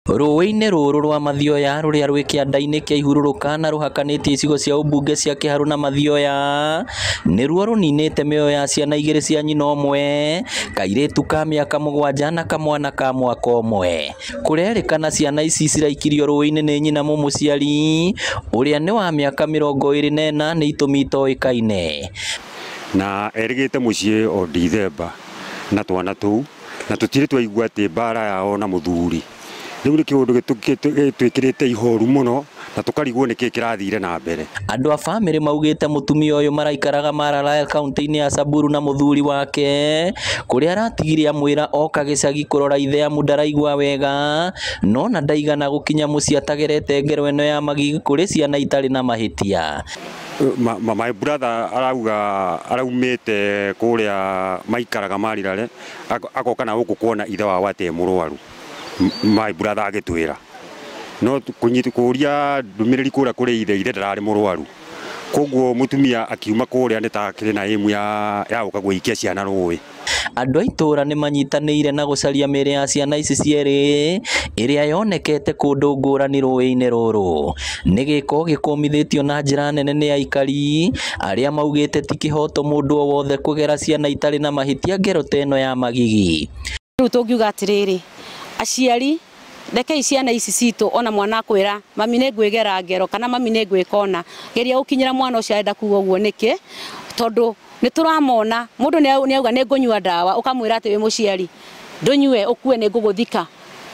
Rũĩ-inĩ rũrũ rwa Mathioya rũrĩa rwĩ kĩanda-inĩ kĩa ihurũrũka na rũhakanĩtie icigo cia ũmbunge cia Kĩharũ na Mathioya nĩruo rũninĩte mĩoyo ya ciana igĩrĩ cia nyina ũmwe, kairĩtu ka mĩaka 7 na kamwana ka mwaka 1. Kũrerĩkana ciana ici ciraikirio rũĩ-inĩ nĩ nyina mũmũciari ũrĩa nĩ wa mĩaka 24 nĩ itũmi itoĩkaine. Na erĩgĩte mũciĩ o Dithemba na twana tũu na tũtirĩ twaigua atĩ mbara yao na mũthuri. Rĩu nĩ kĩũndũ gĩtwĩkĩrĩte ihoru mũno na tũkarigwo nĩkĩ kĩrathire na mbere. Andũ a bamĩrĩ maugĩte mũtumia ũyũ maraikaraga Maralal kaunti-inĩ ya Samburu na mũthuri wake kũrĩa aratigire amwĩra oka gĩcagi kũrora ithe amu ndaraigua wega no na ndaigana gũkinya mũciĩ atagerete ngero ĩno ya magigi kũrĩ ciana itarĩ na mahĩtia. My brother arauga araumĩte kũrĩa maikaraga Marirare agoka na gũkũ kuona ithe wao atĩ mũrwaru. My brother agĩtwĩra no kũria ndũmĩrĩri kũrĩa kũrĩ ithe, ithe ndararĩ mũrwaru, koguo mũtumia akiuma kũrĩa nĩ ta akĩrĩ na aim ya gũka gũikia ciana rũĩ. Andũ a itũũra nĩ manyitanĩire na gũcaria mĩĩrĩ ya ciana ici cierĩ ĩrĩa yonekete kũndũ ngũrani rũĩ-inĩ rũrũ. Nĩ gĩko gĩkũmithĩtio na njĩra nene nĩ aikari arĩa maugĩte ti kĩhoto mũndũ o wothe kũgera ciana itarĩ na mahĩtia ngero ta ĩno ya magigi. Rĩu tũngiuga atĩrĩrĩ, aciari rekei ciana ici citũ ona mwana akwĩra mami nĩ ngwĩgera ngero kana mami nĩ ngwĩka ona, geria gũkinyĩra mwana ũcio arenda kuga ũguo nĩkĩ, tondũ nĩ tũramona mũndũ nĩ auga nĩ ngũnyua ndawa, ũkamwĩra atĩ wĩ mũciari ndũnyue ũkue nĩ ngũgũthika,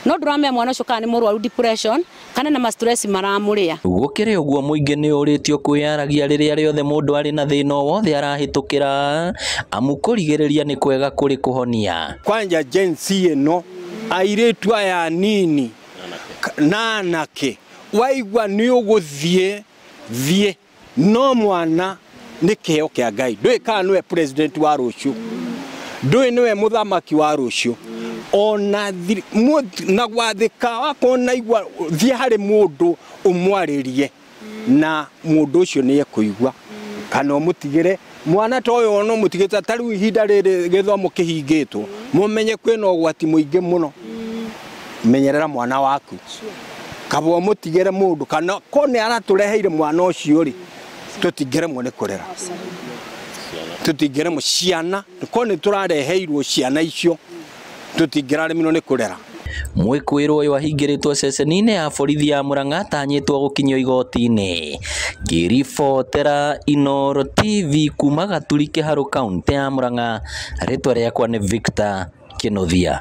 no ndũramenya mwana ũcio kana nĩ mũrwaru depression kana na ma-stress maramũrĩa. Gũkĩrĩ ũguo mũingĩ nĩ ũrĩtio kwĩyaragia rĩrĩa rĩothe mũndũ arĩ na thĩna o wothe arahĩtũkĩra amu kũrigĩrĩria nĩ kwega kũrĩ kũhonia. Kwanja Gen Z ĩno airĩtu aya nini na anake waigua nĩ ũgũthiĩ thiĩ, no mwana nĩ kĩheo kĩa Ngai. Ndũĩ kana nĩwe president wa rũciũ, ndũĩ nĩwe mũthamaki wa rũciũ, ona na gwathĩka wakorwo naigua thiĩ harĩ mũndũ ũmwarĩrie na mũndũ ũcio nĩ ekũigua, kana ũmũtigĩre mwana ta ũyũ ona ũmũtigĩte ta rĩu ihinda rĩrĩ gĩthomo kĩhingĩtwo, mũmenye kwĩna ũgwati mũingĩ mũno. Menyerera mwana waku kaba ũmũtigĩre mũndũ, kana ko nĩ aratũreheire mwana ũcio rĩ, tũtingĩremwo nĩ kũrera, tũtingĩremwo ciana ko nĩ tũrareheirwo ciana icio, tũtingĩraremirwo nĩ kũrera. Mwĩkũĩrwo ũyũ ahingĩrĩtwo ceceni-inĩ ya borithi ya Murang'a atanyĩtwo gũkinyio igoti-inĩ. Ngĩribotera Inooro TV kuma Gaturi Kĩharũ kaunti ya Murang'a, rĩtwa rĩakwa nĩ Victor Kĩnuthia.